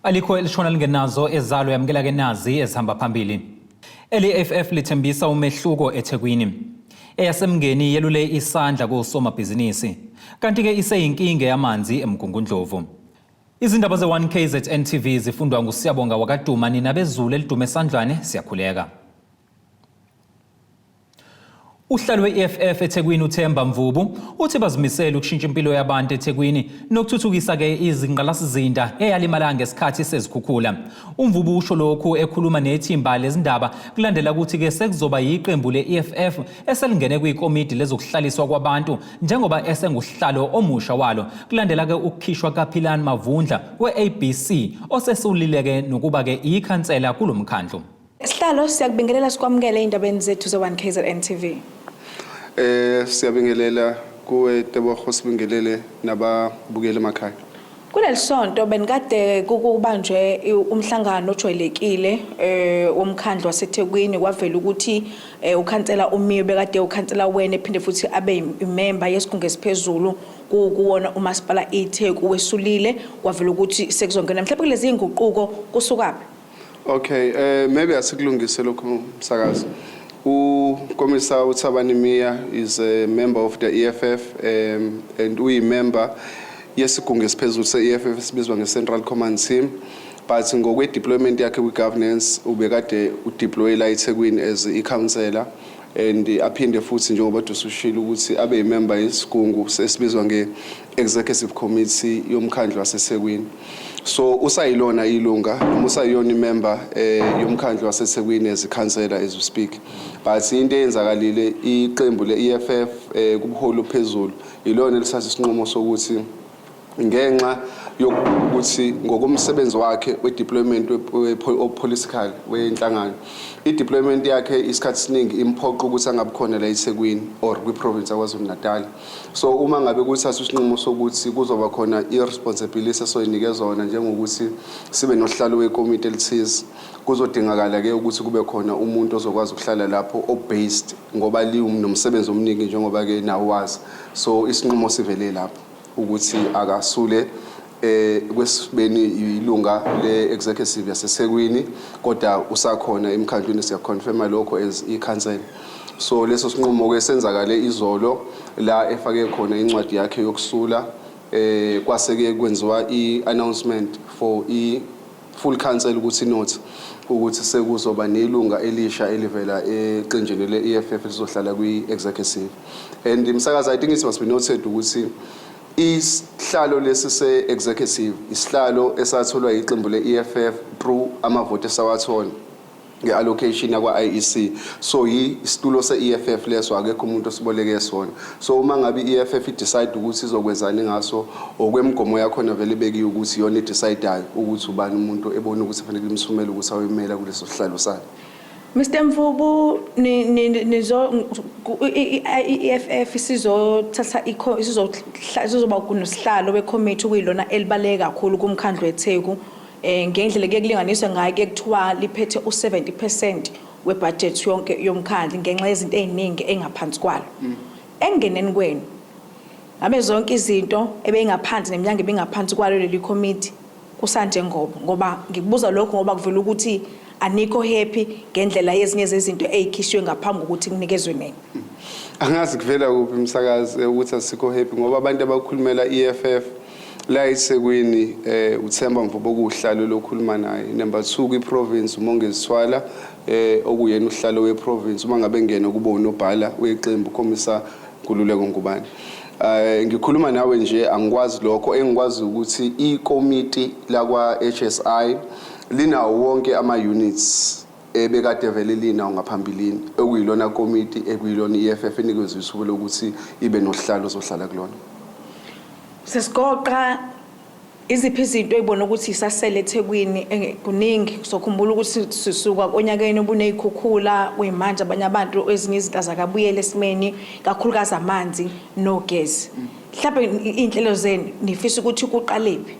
Alikho elishona lingenazo ezalo yamukela ke nazi ezihamba phambili. Eli-EFF lithembisa umehluko eThekwini. EyaseMngeni yelule isandla kosomabhizinisi. Kanti-ke iseyinkinga yamanzi eMgungundlovu. Izindaba ze-1KZN TV zifundwa nguSiyabonga wakaDuma nina bezulu elidume esandlwane siyakhuleka. Uhlalo we-EFF eThekwini uThemba Mvubu uthi bazimisele ukushintsha impilo yabantu eThekwini nokuthuthukisa-ke izingqalasizinda eyalimala ngesikhathi sezikhukhula. UMvubu usho lokhu ekhuluma nethimba lezindaba kulandela ukuthi-ke sekuzoba yiqembu le-EFF eselingene kwikomidi lezokuhlaliswa kwabantu njengoba esengusihlalo omusha walo kulandela-ke ukukhishwa kaPhilani Mavundla we-ABC osesulile-ke nokuba-ke ikhansela kulo mkhandlu. Sihlalo, siyakubingelela sikwamukele ey'ndabeni zethu ze-1 KZN TV. Siyabingelela kuwe Tebogo, sibingelele nababukeli emakhaya. Kuleli sonto benikade kubanjwe umhlangano ojwayelekile womkhandlu waseThekwini, kwavela ukuthi ukhansela uMiyo bekade ukhansela wena ephinde futhi abe imemba yesigungu esiphezulu kuwona umasipala iTheku wesulile, kwavela ukuthi sekuzongena mhlawumbe kulezi zinguquko kusukaphi? Okay, maybe asikulungise lokhu msakazi. UKomisa uThabani Miya is a member of the EFF and uyi-member yesigungu esiphezulu se-EFF esibizwa nge-Central Command Team. But ngokwe-deployment yakhe kwi-governance ubekade udeploye la eThekwini as i-councillor and aphinde futhi njengoba usushilo ukuthi abe yimember yesigungu esibizwa nge-executive committee yomkhandlu waseThekwini. So usayilona ilunga noma usayiyona imember yomkhandlu waseThekwini as i-councillor as we speak. But into eyenzakalile, iqembu le-EFF kubuholi ophezulu ilona elithatha isinqumo sokuthi ngenxa yokuthi ngokomsebenzi wakhe we-deployment we-political wenhlangano, i-deployment yakhe isikhathi esiningi imphoqa ukuthi angabi khona la eThekwini or kwi-province yaKwaZulu Natal. So uma ngabe kuthathwa isinqumo sokuthi kuzoba khona i-responsibility esoyinikeza wona njengokuthi sibe nohlalo wekomiti elithize, kuzodingakala ke ukuthi kube khona umuntu ozokwazi ukuhlala lapho o-based ngoba linomsebenzi omningi njengoba ke nawo wazi. So isinqumo sivele lapho ukuthi akasule kwesibeni ilunga le-executive yaseThekwini, kodwa usakhona emkhandlwini, siyaconfirma lokho as ikhansela. So leso sinqumo ke senzakale izolo la efake khona incwadi yakhe yokusula, kwase ke kwenziwa i-announcement for i full council ukuthi note ukuthi sekuzoba nelunga elisha elivela eqenjini le-EFF lizohlala kwi-executive. And msakazi, I think it must be noted ukuthi isihlalo lesi se-executive isihlalo esatholwa iqembu le-EFF through amavoti esawathola nge-allocation yakwa-IEC. So isitulo se-EFF leso, akekho umuntu osiboleke sona. So uma ngabe i-EFF i-decide ukuthi izokwenzani ngaso, okwemigomo yakhona vele ibekiwe ukuthi iyona i-decide-ayo ukuthi ubani umuntu ebona ukuthi fanele imthumele ukuthi ayoyimela kuleso sihlalo sayo. Mr Mvubu, nizo i-EFF isizothatha isizoba kunosihlalo wecommittee okuyilona elibaluleke kakhulu kumkhandlu weTheku, ngendlela kuye kulinganiswe ngayo kuye kuthiwa liphethe u-70% webudget yonke yomkhandlu ngenxa yezinto ey'ningi engaphansi kwalo. Ekungeneni kwenu, ngabe zonke izinto ebeyingaphansi neminyango ebingaphansi kwalo leli committee kusanjengoba? Ngoba ngikubuza lokho ngoba kuvela ukuthi anikho happy ngendlela yezinye zezinto ey'khishiwe ngaphambi kokuthi kunikezwe nina. Angazi kuvela kuphi msakazi ukuthi asikho happy, ngoba abantu abakhulumela EFF la eThekwini uThemba Mvubu okuhlalo lokhuluma naye. Number 2 kwi-province uMongezi Thwala, okuyena uhlalo we-province. Uma ngabe ngena kuba unobhala weqembu Khomisa Nkululeko Ngubane. Ngikhuluma nawe nje angikwazi lokho, engikwazi ukuthi ikomiti lakwa HSI linawo wonke ama units ebekade vele linawo ngaphambilini, okuyilona komiti ekuyilona i-EFF enikezwe ithuba lokuthi ibe nohlalo ozohlala kulona. Sesigoqa, iziphi izinto ey'bona ukuthi isasele eThekwini? Kuningi, sokhumbula ukuthi sisuka konyakeni obuney'khukhula, kuyimanje abanye abantu ezinye izinto azakabuyeli esimeni, kakhulukazi amanzi nogesi. Mhlawumbe iy'nhlelo zenu nifisa ukuthi kuqalephi?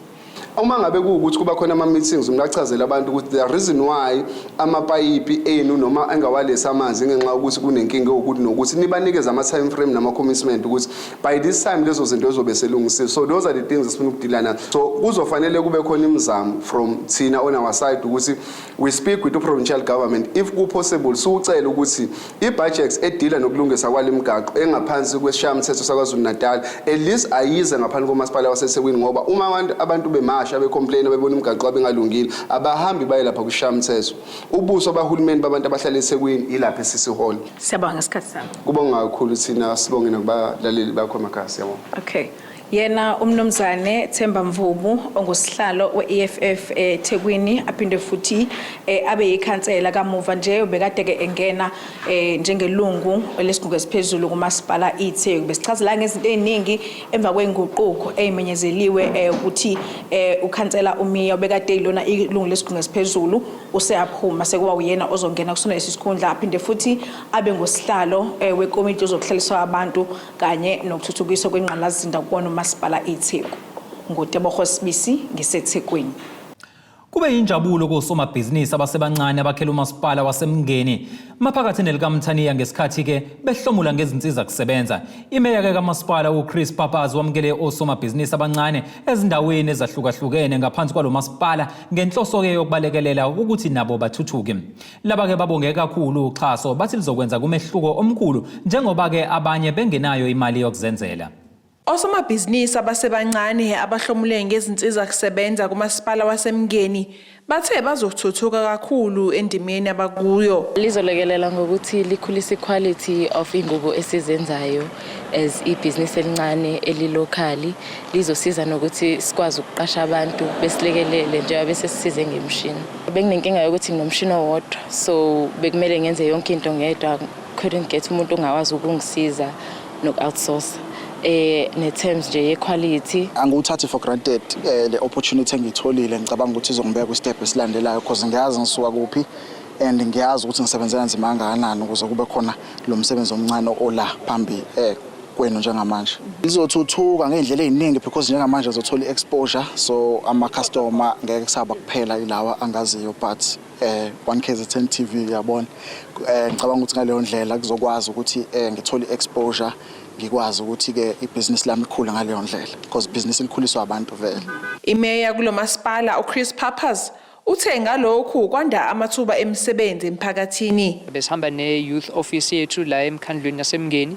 Uma ngabe kuwukuthi kuba khona ama-meetings, umuntu achazele abantu ukuthi the reason why amapayipi enu noma engawalesi amanzi ngenxa yokuthi kunenkinga ewukuthi nokuthi, nibanikeze ama-time frame nama-commitment ukuthi by this time lezo zinto ezobe selungisiwe. So those are the things esifuna ukudila nazo. So kuzofanele kube khona imizamo from thina on our side ukuthi we speak with the provincial government, if ku-possible, siwucele ukuthi i-budget edila nokulungisa kwale migaqo engaphansi kwesishayamthetho saKwaZulu Natal at least ayize ngaphansi komasipala waseThekwini, ngoba uma abantu bemasha, becomplain, bebona imigaqo abengalungile, abahambi baye lapha kwisishayamthetho. Ubuso bahulumeni babantu abahlala eThekwini ilapha e-City Hall. Siyabonga ngesikhathi sami. Kubonga kakhulu thina, sibonge nakubalaleli bakho emakhaya. Siyabonga. Okay. Yena umnumzane Themba Mvubu, ongusihlalo we-EFF eThekwini, aphinde futhi abe yikhansela. Kamuva nje ubekade ke engena njengelungu lesigungu esiphezulu kumasipala iTheku. Besichazela ngezinto eziningi emva kwenguquko eyimenyezeliwe ukuthi ukhansela uMiya, obekade ilona ilungu lesigungu esiphezulu, useyaphuma, sekuba uyena ozongena kusona lesi sikhundla, aphinde futhi abe ngusihlalo wekomiti yozokuhlaliswa abantu kanye nokuthuthukiswa kwengqalasizinda kuwona umasipala iTheku. NguTebogo Sibisi, ngiseThekwini. Kube yinjabulo kosomabhizinisi abasebancane abakhela umasipala waseMngeni maphakathi nelikaMthaniya ngesikhathi-ke behlomula ngezinsiza kusebenza. Imeya-ke kamasipala uChris Pappas wamukele osomabhizinisi abancane ezindaweni ezahlukahlukene ngaphansi kwalo masipala ngenhloso-ke yokubalekelela ukuthi nabo bathuthuke. Laba-ke babonge kakhulu uxhaso, bathi lizokwenza kumehluko omkhulu njengoba-ke abanye bengenayo imali yokuzenzela. Osomabhizinisi abasebancane abahlomule ngezinsiza kusebenza kumasipala waseMngeni bathe bazothuthuka kakhulu endimeni abakuyo. Lizolekelela ngokuthi likhulise i-quality of ingubo esizenzayo as ibhizinisi elincane eli-local. Lizosiza nokuthi sikwazi ukuqasha abantu besilekelele njengoba bese sisize ngemishini. Benginenkinga yokuthi nginomshini owodwa, so bekumele ngenze yonke into ngedwa, couldn't get umuntu ongakwazi ukungisiza noku-outsource ne-terms nje ye-quality. Angiwuthathi for granted le opportunity engiyitholile. Ngicabanga ukuthi izongibeka kwi-step esilandelayo because ngiyazi ngisuka kuphi and ngiyazi ukuthi ngisebenze kanzima kangakanani ukuze kube khona lo msebenzi omncane ola phambi kwenu njengamanje. Lizothuthuka ngey'ndlela ey'ningi because njengamanje ngizothola i-exposure, so ama-customer ngeke kusaba kuphela ilawa angaziyo, but 1 KZN TV, yabona, ngicabanga ukuthi ngaleyo ndlela kuzokwazi ukuthi ngithole i-exposure, ngikwazi ukuthi-ke ibhizinisi lami likhule ngaleyo ndlela because ibhizinisi likhuliswa abantu vele. Imeya kulo masipala uChris Pappas uthe ngalokhu kwanda amathuba emisebenzi emphakathini. Besihamba ne-youth office yethu la emkhandlweni yaseMngeni.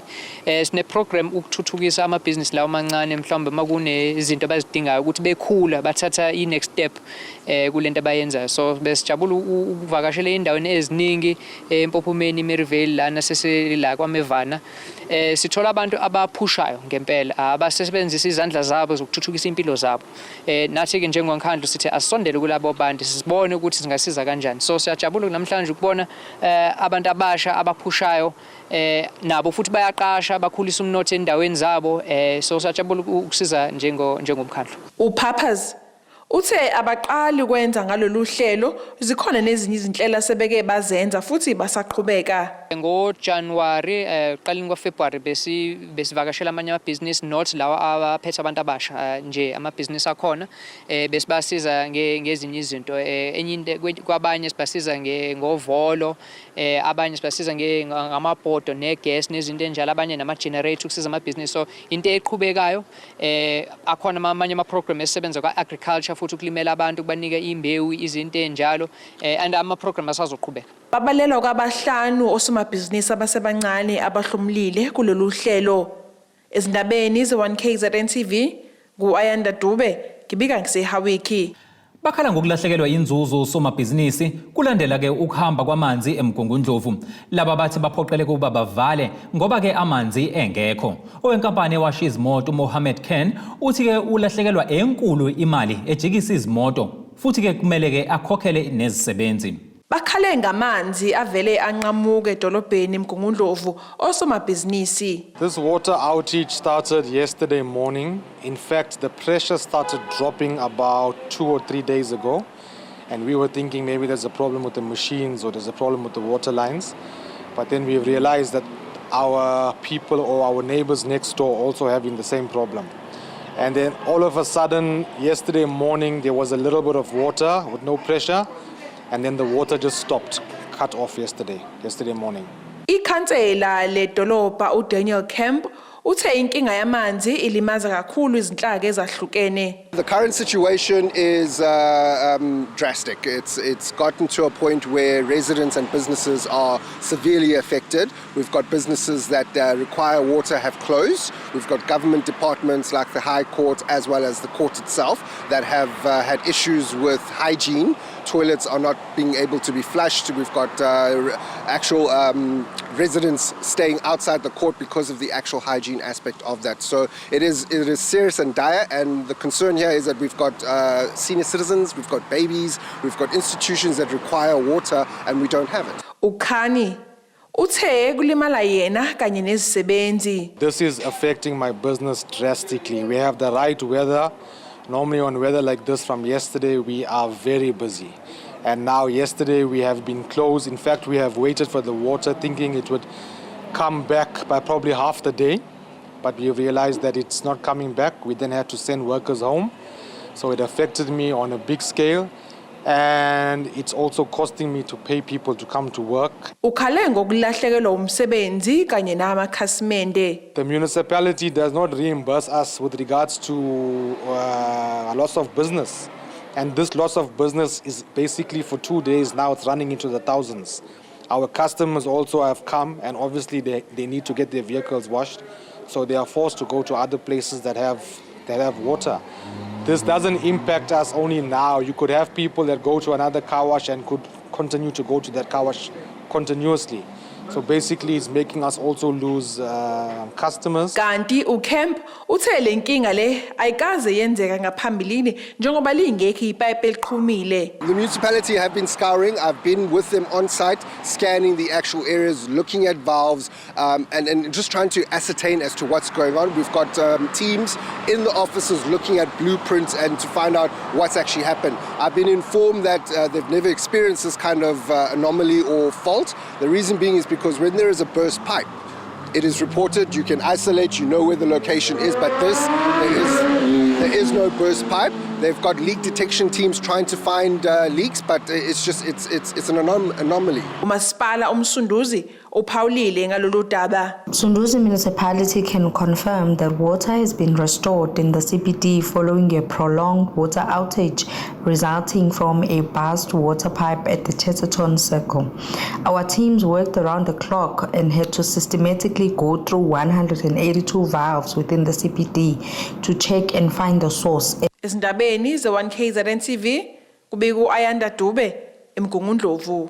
Sine program ukuthuthukisa amabhizinisi lawo amancane, mhlawumbe makune izinto abazidingayo ukuthi bekhula bathatha i-next step kulento abayenzayo. So besijabula ukuvakashela endaweni eziningi eMpophomeni, Merivale, lana sesela kwaMevana. Sithola abantu abaphushayo ngempela, abasebenzisa izandla zabo zokuthuthukisa impilo zabo. Nathi ke njengomkhandlu sithi asisondele kulabo bantu, sibone ukuthi singasiza kanjani. So siyajabula namhlanje ukubona abantu abasha abaphushayo, nabo futhi bayaqasha, bakhulisa umnotho endaweni zabo. So siyajabula ukusiza njengomkhandlu. UPappas uthe abaqali kwenza ngalolu hlelo, zikhona nezinye izinhlelo asebeke bazenza futhi basaqhubeka. NgoJanuary, qaleni kwaFebruary, besivakashela amanye amabhizinisi, not lawa abaphethe abantu abasha nje, amabhizinisi akhona besibasiza ngezinye izinto. Enye into, kwabanye sibasiza ngovolo, abanye sibasiza ngamabhodo negas nezinto enjalo, abanye nama-generator ukusiza amabhizinisi. So into eqhubekayo. Akhona amanye ama-program esisebenza kwa-agriculture futhi, ukulimela abantu, kubanika imbewu, izinto ey'njalo, and ama-program asazoqhubeka. Babalelwa kwabahlanu osomabhizinisi abasebancane abahlomulile kulolu hlelo. Ezindabeni ze-1 KZN TV, ngu-Ayanda Dube, ngibika ngiseHawiki. Bakhala ngokulahlekelwa inzuzo osomabhizinisi kulandela ke ukuhamba kwamanzi eMgungundlovu. Laba bathi baphoqeleke ukuba bavale ngoba ke amanzi engekho. Owenkampani ewasha izimoto uMohammed Khan uthi ke ulahlekelwa enkulu imali ejikisa izimoto futhi ke kumele ke akhokhele nezisebenzi. Bakhale ngamanzi avele anqamuke edolobheni eMgungundlovu osomabhizinisi. This water outage started yesterday morning. In fact, the pressure started dropping about 2 or 3 days ago. And we were thinking maybe there's a problem with the machines or there's a problem with the water lines. But then we realized that our people or our neighbors next door also having the same problem. And then all of a sudden, yesterday morning, there was a little bit of water with no pressure. And then the water just stopped, cut off yesterday morning. Ikhansela ledolobha uDaniel Kemp uthe inkinga yamanzi ilimaza kakhulu izinhlaka ezahlukene. The current situation is drastic. It's gotten to a point where residents and businesses are severely affected. We've got businesses that require water have closed. We've got government departments like the High Court as well as the court itself that have had issues with hygiene. Toilets are not being able to be flushed. We've got actual residents staying outside the court because of the actual hygiene aspect of that. So it is serious and dire, and the concern here is that we've got senior citizens, we've got babies, we've got institutions that require water, and we don't have it. Ukhani uthe kulimala yena kanye nezisebenzi. This is affecting my business drastically. We have the right weather. Normally, on weather like this from yesterday, we are very busy. And now, yesterday, we have been closed. In fact, we have waited for the water thinking it would come back by probably half the day. But we realized that it's not coming back. We then had to send workers home. So it affected me on a big scale. And it's also costing me to pay people to come to work. Ukhale ngokulahlekelwa umsebenzi kanye namakhasimende. The municipality does not reimburse us with regards to a loss of business. And this loss of business is basically for 2 days now, it's running into the thousands. Our customers also have come, and obviously they need to get their vehicles washed. So they are forced to go to other places that have water. This doesn't impact us only now. You could have people that go to another car wash and could continue to go to that car wash continuously. So basically, it's making us also lose customers. Kanti uKemp uthe le nkinga le ayikaze yenzeka ngaphambilini njengoba lingekho ipayipi eliqhumile. The municipality have been scouring. I've been with them on site, scanning the actual areas, looking at valves, and just trying to ascertain as to what's going on. We've got teams in the offices looking at blueprints and to find out what's actually happened. I've been informed that they've never experienced this kind of anomaly or fault. The reason being is because when there is a burst pipe, it is reported, you can isolate, you know where the location is, but this, there is no burst pipe. They've got leak detection teams trying to find leaks, but it's just, it's an anomaly. Umasipala uMsunduzi uphawulile ngalolu daba. Msunduzi Municipality can confirm that water has been restored in the CBD following a prolonged water outage resulting from a burst water pipe at the Chatterton Circle. Our teams worked around the clock and had to systematically go through 182 valves within the CBD to check and find the source. Ezindabeni ze-1 KZN TV kubika uAyanda Dube eMgungundlovu.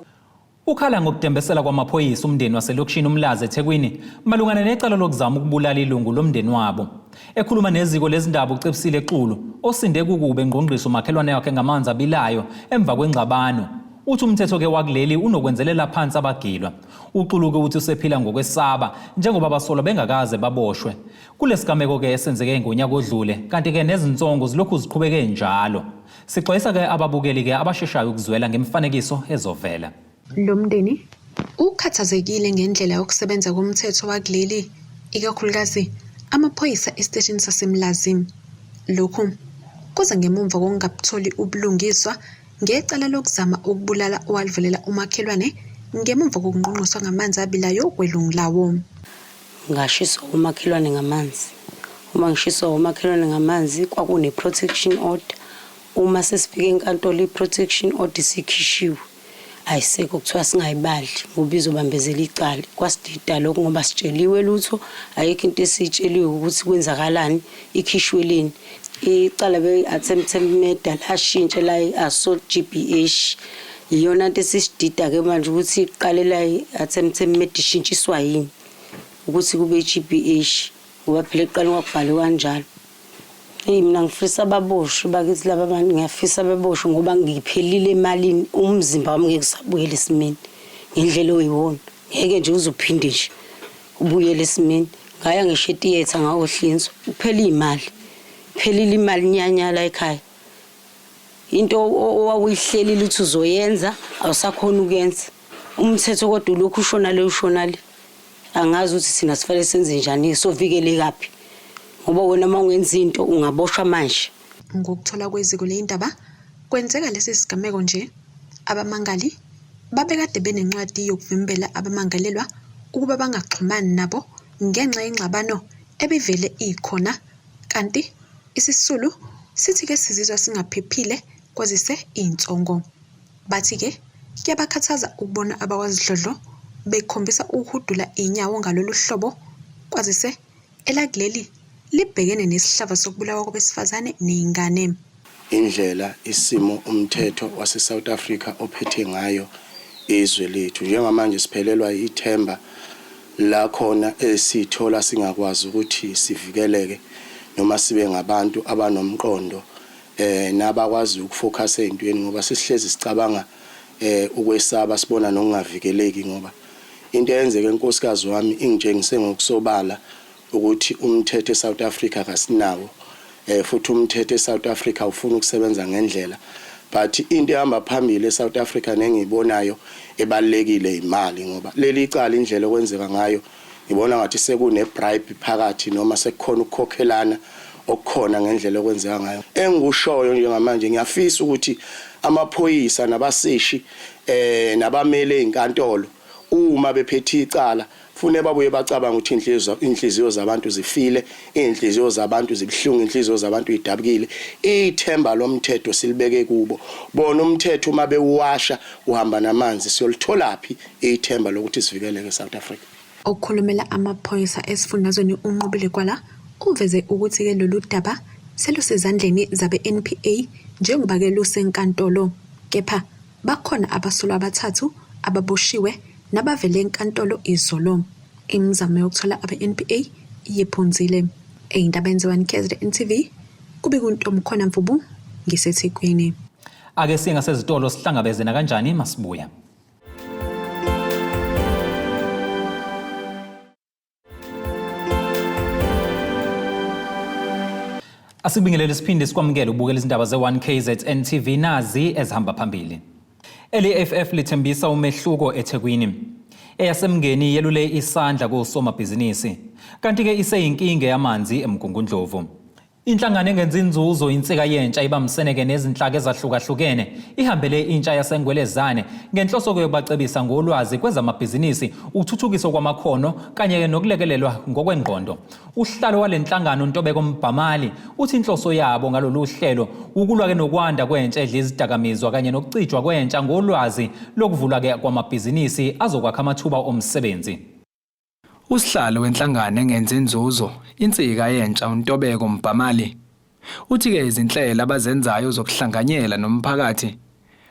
Ukhala ngokudembesela kwamaphoyisa umndeni waselokishini uMlazi eThekwini malungana necala lokuzama ukubulala ilungu lomndeni wabo. Ekhuluma neziko lezindaba uCebisile Xulu osinde kukube engqongqisa umakhelwane wakhe ngamanzi abilayo emva kwengxabano. Uthi umthetho ke wakuleli unokwenzelela phansi abagilwa. UXulu ke uthi usephila ngokwesaba njengoba abasolwa bengakaze baboshwe. Kulesigameko ke esenzeke ngonyaka odlule kanti ke nezinsongo zilokhu ziqhubeke njalo. Sixwayisa ke ababukeli ke abasheshayo ukuzwela ngemifanekiso ezovela. Lo mndeni ukhathazekile ngendlela yokusebenza komthetho wakuleli, ikakhulukazi amaphoyisa esiteshini saseMlazi. Lokhu kuza ngemuva kokungabutholi ubulungiswa ngecala lokuzama ukubulala owalivelela umakhelwane ngemuva kokungqongqoswa ngamanzi abilayo kwelungu lawo. Ngashiswa umakhelwane ngamanzi. Uma ngishiswa umakhelwane ngamanzi kwakune-protection order. Uma sesifike enkantolo i-protection order isikhishiwe, ayisekho, kuthiwa singayibali ngoba izobambezela icala. Kwasidida lokho ngoba sitsheliwe lutho, ayikho into esiyitsheliwe ukuthi kwenzakalani, ikhishwe leni icala. Be-attempted murder lashintsha la i-assault GBH. Iyona nto esisidida-ke manje ukuthi iqale la i-attempted murder ishintshiswa yini ukuthi kube i-GBH, ngoba phela ekuqaleni kwakubhalwe kanjalo. Eyi, mina ngifisa baboshwe bakithi laba bantu, ngiyafisa baboshwe ngoba ngiphelile emalini. Umzimba wami ngeke usabuyela esimeni ngendlela oyiwona, ngeke nje uze uphinde nje ubuyele esimeni. Ngaya ngisho etiyetha ngayohlinzwa, kuphela iy'mali, phelile imali nyanyala ekhaya. Into owawuyihlelile ukuthi uzoyenza awusakhona ukuyenza. Umthetho kodwa ulokhu ushona le, ushona le. Angazi ukuthi thina sifanele senze njani, sovikelekaphi, Ngoba wena uma ungenza into ungaboshwa manje. Ngokuthola kweziko leyindaba, kwenzeka lesi sigameko nje, abamangali babekade benencwadi yokuvimbela abamangalelwa ukuba bangaxhumani nabo ngenxa yengxabano ebivele ikhona kanti isisulu sithi-ke sizizwa singaphephile kwazise iy'nsongo. Bathi-ke kuyabakhathaza ukubona abakwaZidlodlo bekhombisa ukuhudula iy'nyawo ngalolu hlobo kwazise Elakuleli libhekene nesihlava sokubulawa kwabesifazane nezingane. Indlela isimo umthetho waseSouth Africa ophethe ngayo izwe lethu njengamanje siphelelwa ithemba la khona esithola singakwazi ukuthi sivikeleke noma sibe ngabantu abanomqondo eh nabakwazi ukufocus ezintweni ngoba sesihlezi sicabanga eh ukwesaba sibona nokungavikeleki ngoba Into eyenzeke nkosikazi wami ingitshengise ngokusobala ukuthi umthetho eSouth Africa kasinawo eh futhi umthetho eSouth Africa ufuna ukusebenza ngendlela but into ehamba phambili eSouth Africa nengiyibonayo ebalekile imali ngoba leli icala indlela okwenzeka ngayo ngibona ngathi sekune bribe phakathi noma sekukhona ukukhokhelana okukhona ngendlela okwenzeka ngayo engikushoyo njengamanje ngiyafisa ukuthi amaphoyisa nabaseshi eh nabamele inkantolo uma bephethe icala fune babuye bacabanga ukuthi inhliziyo inhliziyo zabantu zifile inhliziyo zabantu zibuhlungu inhliziyo zabantu idabukile ithemba lomthetho silibeke kubo bona umthetho uma bewuwasha uhamba namanzi siyolitholaphi ithemba lokuthi sivikeleke eSouth Africa. Okhulumela amaphoyisa esifundazweni uNqobile Gwala uveze ukuthi-ke lolu daba selusezandleni zabe-NPA njengoba-ke lusenkantolo. Kepha bakhona abasolwa abathathu ababoshiwe nabavele enkantolo izolo. Imizamo yokuthola abe-NPA iphunzile. Ey'ndabeni ze-1 KZN TV, kubika uNtomkhona Mvubu ngiseThekwini. Ake siye ngasezitolo sihlangabeze nakanjani masibuya. Asibingelele siphinde sikwamukele ubukela izindaba ze-1 KZN TV nazi ezihamba phambili. Eli-EFF lithembisa umehluko eThekwini. EyaseMngeni yelule isandla kosomabhizinisi. Kanti-ke iseyinkinga yamanzi eMgungundlovu. Inhlangano engenzi inzuzo Insika Yentsha ibambiseneke nezinhlaka ezahlukahlukene ihambele intsha yaseNgwelezane ngenhloso yokubacebisa ngolwazi kwezamabhizinisi, ukuthuthukiswa kwamakhono kanye nokulekelelwa ngokwengqondo. Usihlalo wale nhlangano Ntobeko Mbhamali uthi inhloso yabo ngalolu hlelo wukulwa-ke nokwanda kwentsha edla izidakamizwa kanye nokucijwa kwentsha ngolwazi lokuvulwa-ke kwamabhizinisi azokwakha amathuba omsebenzi. Usihlalo wenhlangano engenzi inzuzo, Insika Yentsha uNtobeko Mbhamali, uthi-ke izinhlelo abazenzayo zokuhlanganyela nomphakathi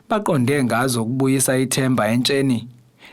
baqonde ngazo ukubuyisa ithemba entsheni,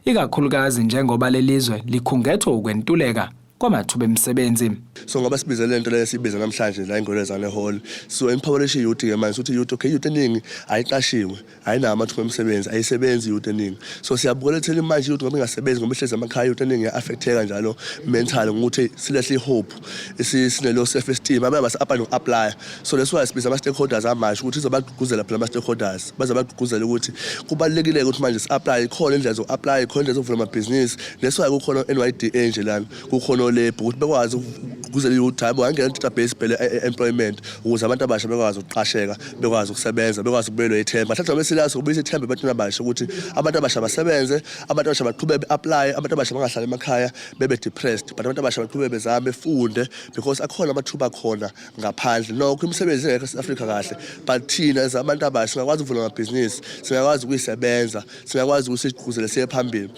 ikakhulukazi njengoba lelizwe likhungethwe ukwentuleka kwamathuba emisebenzi. So ngoba sibize lento le sibiza namhlanje la eNgwelezane Hall, so empowerisha youth ke manje ukuthi youth okay youth eningi ayiqashiwe. Ayinawo amathuba emisebenzi, ayisebenzi youth eningi. So siyabukela ekutheni manje youth ngoba ingasebenzi ngoba ihlezi emakhaya youth eningi iya-affecteka njalo mental ngokuthi silehle i-hope, sinelo self esteem, abanye basa-apply noku-aplya. So that's why sibiza ama-stakeholders amasha ukuthi izobagqugquzela phela ama-stakeholders, bazobagqugquzela ukuthi kubalulekile ukuthi manje si-aplaye, ikhona indlela zoku-aplaya, ikhona indlela zokuvula amabhizinisi. That's why kukhona o-N_Y_D_A nje lana, kukhona o-labour ukuthi bekwazi ukugqugquzela i-youth, hhayi bo angena database phela e-employment ukuze abantu abasha bekwazi ukuqasheka. Bekwazi ukusebenza, bekwazi ukubuyelwa ithemba. Mhlawumbe noma silazi ukubuyisa ithemba ebantwini abasha ukuthi abantu abasha basebenze, abantu abasha baqhubeke be-aplaye, abantu abasha bangahlali emakhaya bebe depressed, but abantu abasha baqhubeke bezame befunde because akhona amathuba akhona ngaphandle. Nokho imisebenzi ingekho e-South Africa kahle, but thina as abantu abasha singakwazi ukuvula amabhizinisi, singakwazi ukuyisebenza, singakwazi ukuthi sigqugquzele siye phambili.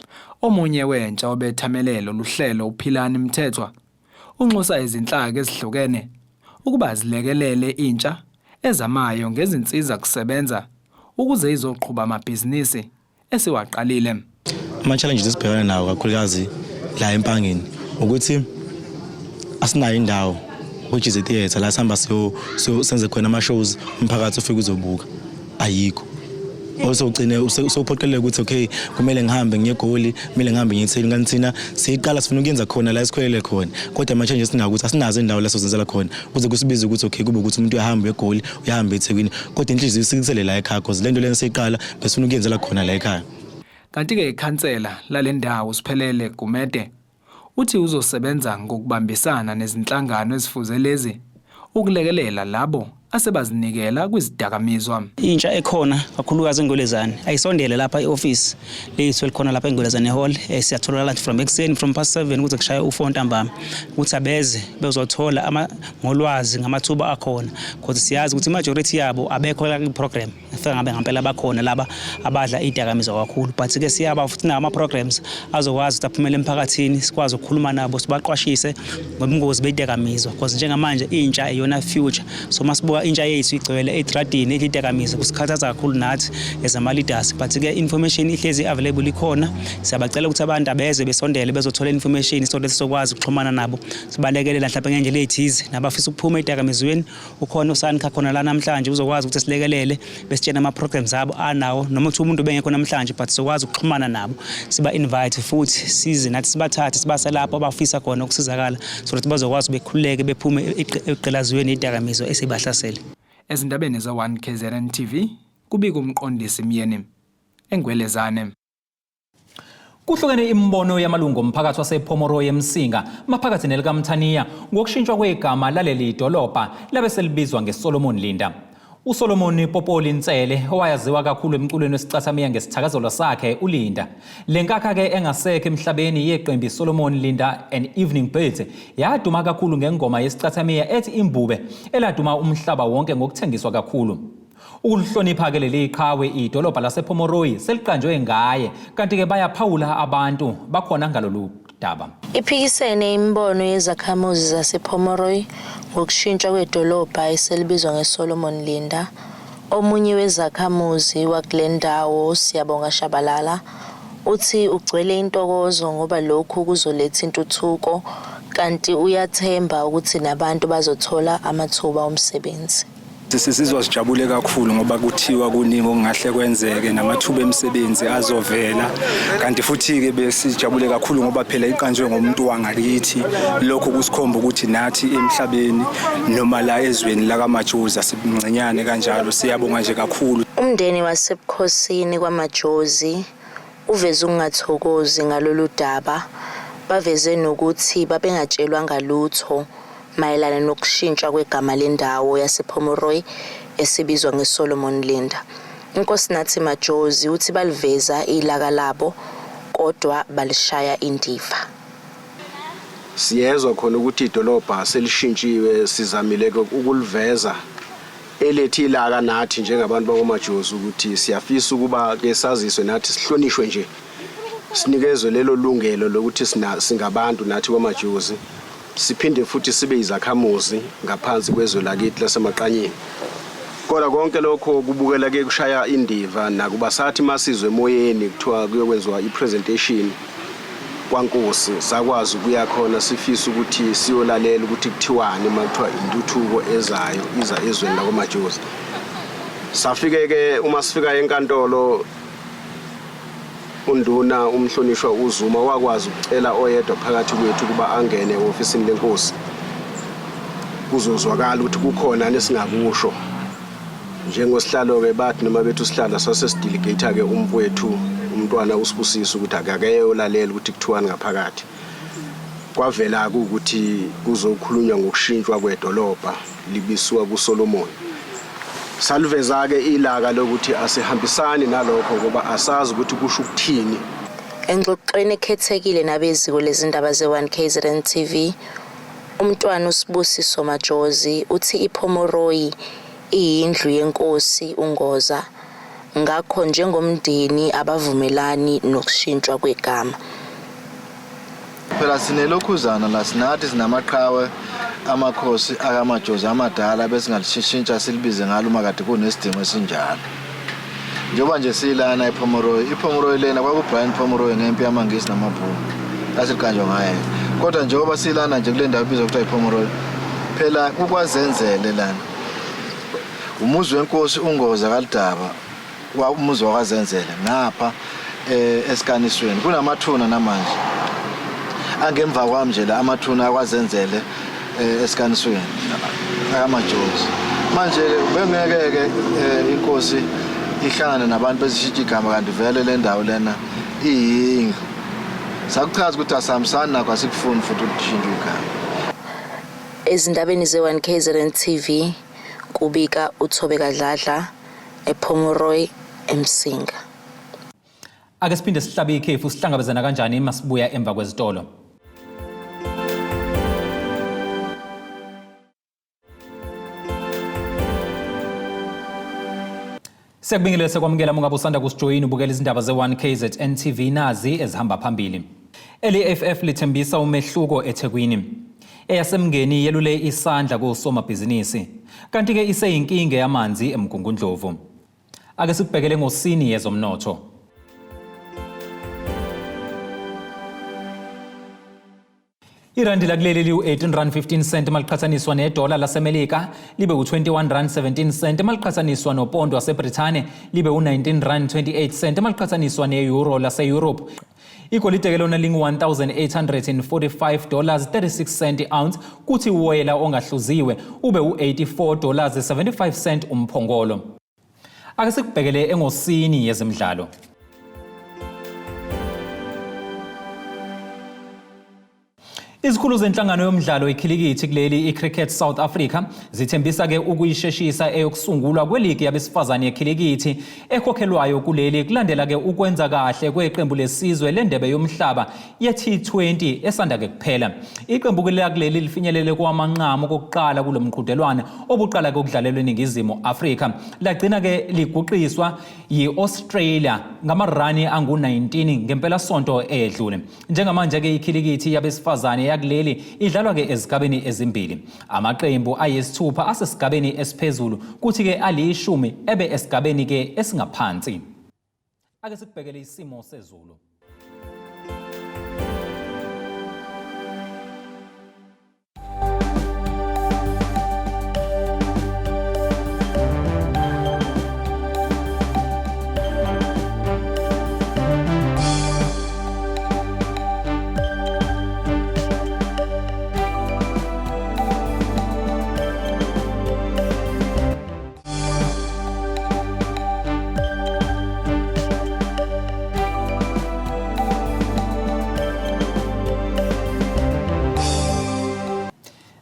Omunye wentsha obethamele lolu hlelo uPhilani Mthethwa Unxusa izinhlaka ezihlukene ukuba zilekelele intsha ezamayo ngezinsiza kusebenza ukuze izoqhuba amabhizinisi esiwaqalile. Ama-challenges esibhekana nawo kakhulukazi la eMpangeni ukuthi asinayo indawo which is i-theatre la sihamba senze khona ama-shows umphakathi ufike uzobuka ayikho. Osewugcine usewuphoqeleka ukuthi okay kumele ngihambe ngiye eGoli, kumele ngihambe ngiye eThekwini kanti thina siyiqala sifuna ukuyenza khona la esikhwelele khona. Kodwa ama-changes esinawo ukuthi asinazo indawo la sizenzela khona. Kuze kusibize ukuthi okay kube ukuthi umuntu uyahamba uye eGoli, uyahamba eThekwini. Kodwa inhliziyo isikisele la ekhaya cause lento lena siyiqala besifuna ukuyenzela khona la ekhaya. Kanti-ke ikhansela lale ndawo uSiphelele Gumede. Uthi uzosebenza ngokubambisana nezinhlangano ezifuze lezi ukulekelela labo asebazinikela kwizidakamizwa. Intsha ekhona kakhulukazi eNgwelezane ayisondele lapha e-office lethu elikhona lapha eNgwelezane Hall. Siyatholakala from ekuseni from past 7 kuze kushaye u-4 ntambama ukuthi abeze bezothola ngolwazi ngamathuba akhona, because siyazi ukuthi majority yabo abekho la kwi-program efika ngabe ngempela bakhona laba abadla idakamizwa kakhulu, but ke siyaba futhi nawo ama-programs azokwazi ukuthi aphumele emphakathini, sikwazi ukukhuluma nabo, sibaqwashise ngobungozi bedakamizwa, because njengamanje intsha iyona future. So masibuka intsha yethu igcwele etradini idla idakamizwa, kusikhathaza kakhulu nathi as ama-leaders, but ke information ihlezi available ikhona. Siyabacela ukuthi abantu abeze besondele bezothola information so that sizokwazi ukuxhumana nabo, sibalekelela mhlawumbe ngendlela ey'thize. Nabafisa ukuphuma ey'dakamizweni ukhona uSANCA khona la namhlanje, uzokwazi ukuthi silekelele besitshena ama-programs abo anawo, noma kuthiwa umuntu bengekho namhlanje, but sizokwazi ukuxhumana nabo, siba-invite futhi size nathi sibathathe sibase lapho abafisa khona ukusizakala, so that bazokwazi bekhululeke bephume egqilazweni idakamizwa esibahlasele. Ezindabeni ze-1 KZN TV kubika uMqondisi Myeni eNgwelezane. Kuhlukene imibono yamalungu omphakathi wasePomeroy eMsinga maphakathi nelikaMthaniya ngokushintshwa kwegama laleli dolobha labe selibizwa ngeSolomon Linda. USolomon Popoli Ntsele owayaziwa kakhulu emculweni wesicathamiya ngesithakazelo sakhe uLinda. Le nkakha-ke engasekho emhlabeni yeqembu Solomon Linda and Evening Birds yaduma kakhulu ngengoma yesicathamiya ethi Imbube eladuma umhlaba wonke ngokuthengiswa kakhulu. Ukulihlonipha-ke leli qhawe idolobha lasePomeroy seliqanjwe ngaye, kanti-ke bayaphawula abantu bakhona ngalolu daba. Iphikisene imibono yezakhamuzi zasePomeroy ngokushintshwa kwedolobha eselibizwa ngeSolomon Linda. Omunye wezakhamuzi wakule ndawo, Siyabonga Shabalala, uthi ugcwele intokozo ngoba lokhu kuzoletha intuthuko, kanti uyathemba ukuthi nabantu bazothola amathuba omsebenzi. Sizizwa sijabule kakhulu ngoba kuthiwa kuningi okungahle kwenzeke namathuba emisebenzi azovela, kanti futhi-ke besijabule kakhulu ngoba phela iqanjwe ngomuntu wangakithi. Lokho kusikhomba ukuthi nathi emhlabeni noma la ezweni lakaMajozi simncinyane kanjalo. Siyabonga nje kakhulu. Umndeni wasebukhosini kwaMajozi uveze ukungathokozi ngalolu daba, baveze nokuthi babengatshelwa ngalutho mayelana nokushintshwa kwegama lendawo yasePomeroy esibizwa ngeSolomon Linda. Inkosinathi Majozi uthi baliveza ilaka labo kodwa balishaya indiva. Siyezwa khona ukuthi idolobha selishintshiwe, sizamile ukuliveza elethi ilaka nathi njengabantu bakwaMajozi ukuthi siyafisa ukuba ke saziswe nathi, sihlonishwe nje, sinikezwe lelo lungelo lokuthi singabantu nathi kwaMajozi, siphinde futhi sibe izakhamuzi ngaphansi kwezwe lakithi laseMaqanyeni. Kodwa konke lokho kubukela ke kushaya indiva, nakuba sathi masizwe emoyeni kuthiwa kuyokwenziwa i-presentation kwankosi, sakwazi ukuya khona sifisa ukuthi siyolalela ukuthi kuthiwani uma kuthiwa intuthuko ezayo iza ezweni lakwaMajozi. Safike-ke uma sifika enkantolo, unduna umhlonishwa uZuma wakwazi ukucela oyedwa phakathi kwethu ukuba angene e-ofisini lenkosi kuzozwakala ukuthi kukhona nesingakusho. Njengosihlalo-ke bathi noma bethi usihlalo sase sidelegate-ke umfowethu umntwana uSibusiso ukuthi akakeyolalela ukuthi kuthiwani ngaphakathi. Kwavela-ke ukuthi kuzokhulunywa ngokushintshwa kwedolobha libisuka kuSolomon. Saliveza-ke ilaka lokuthi asihambisani nalokho ngoba asazi ukuthi kusho ukuthini. Engxoxweni ekhethekile nabeziko lezindaba ze-1 KZN TV, umntwana uSibusiso Majozi uthi iPomeroy iyindlu yenkosi uNgoza, ngakho njengomndeni abavumelani nokushintshwa kwegama. Phela sinelokhuzana la, sinathi sinamaqhawe amakhosi akaMajozi amadala besingalishintsha silibize ngalo uma kade kunesidingo esinjalo. Njengoba nje silana ePomeroy, iPomeroy lena kwakuBrian Pomeroy ngempi yamaNgisi namabhunu lasiqanjwa ngaye. Kodwa njengoba silana nje kule ndawo ibizwa kuthiwa iPomeroy, phela kukwazenzele lana. Umuzi wenkosi uNgoza kaLudaba, umuzi wakwaZenzele ngapha esikanisweni kunamathuna namanje angemva kwami nje la amathuna akwaZenzele esikanisweni akaMajozi. Manje bengeke-ke inkosi ihlangane nabantu besishintsha igama, kanti vele le ndawo lena iyindlu. Sakuchaza ukuthi asihambisani nakho, asikufuni futhi ukuthi igama. Ezindabeni ze-1 KZN TV kubika uThobeka Dladla ePomeroy eMsinga. Ake siphinde sihlabe ikhefu, sihlangabezana kanjani masibuya emva kwezitolo. Siyakubingelela, sekwamukela mungabe usanda kusijoyina ubukela izindaba ze-1 KZN TV, nazi ezihamba phambili. Eli-EFF lithembisa umehluko eThekwini. EyaseMngeni yelule isandla kosomabhizinisi. Kanti-ke iseyinkinga yamanzi eMgungundlovu. Ake sikubhekele ngosini yezomnotho. Irandi lakuleli liwu-18 rand 15 cent maliqhathaniswa nedola laseMelika, libe u-21 rand 17 cent maliqhathaniswa nopondo waseBrithani, libe u-19 rand 28 cent maliqhathaniswa ne-euro lase-Europe. Igolide ke lona lingu-1845 dollars 36 cent i-ounce, kuthi uwoyela ongahluziwe ube u-84 dollars 75 cent umphongolo. Ake sikubhekele engosini yezemidlalo. Izikhulu zenhlangano yomdlalo ikhilikithi kuleli, iCricket South Africa, zithembisa-ke ukuyisheshisa eyokusungulwa kweligi yabesifazane yekhilikithi ekhokhelwayo kuleli, kulandela-ke ukwenza kahle kweqembu lesizwe lendebe yomhlaba ye-T20 esanda-ke kuphela. Iqembu lakuleli lifinyelele kwamanqamu kokuqala kulo mqhudelwano obuqala-ke ukudlalelwa eNingizimu Afrika. Lagcina-ke liguqiswa yi-Australia ngamarani angu-19 ngempelasonto eyedlule. Njengamanje-ke ikhilikithi yabesifazane yakuleli idlalwa-ke ezigabeni ezimbili. Amaqembu ayisithupha asesigabeni esiphezulu, kuthi-ke alishumi ebe esigabeni-ke esingaphansi. Ake sikubhekele isimo sezulu.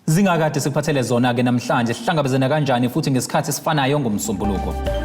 Zingakade sikuphathele zona-ke namhlanje, sihlangabezana kanjani futhi ngesikhathi esifanayo ngoMsombuluko.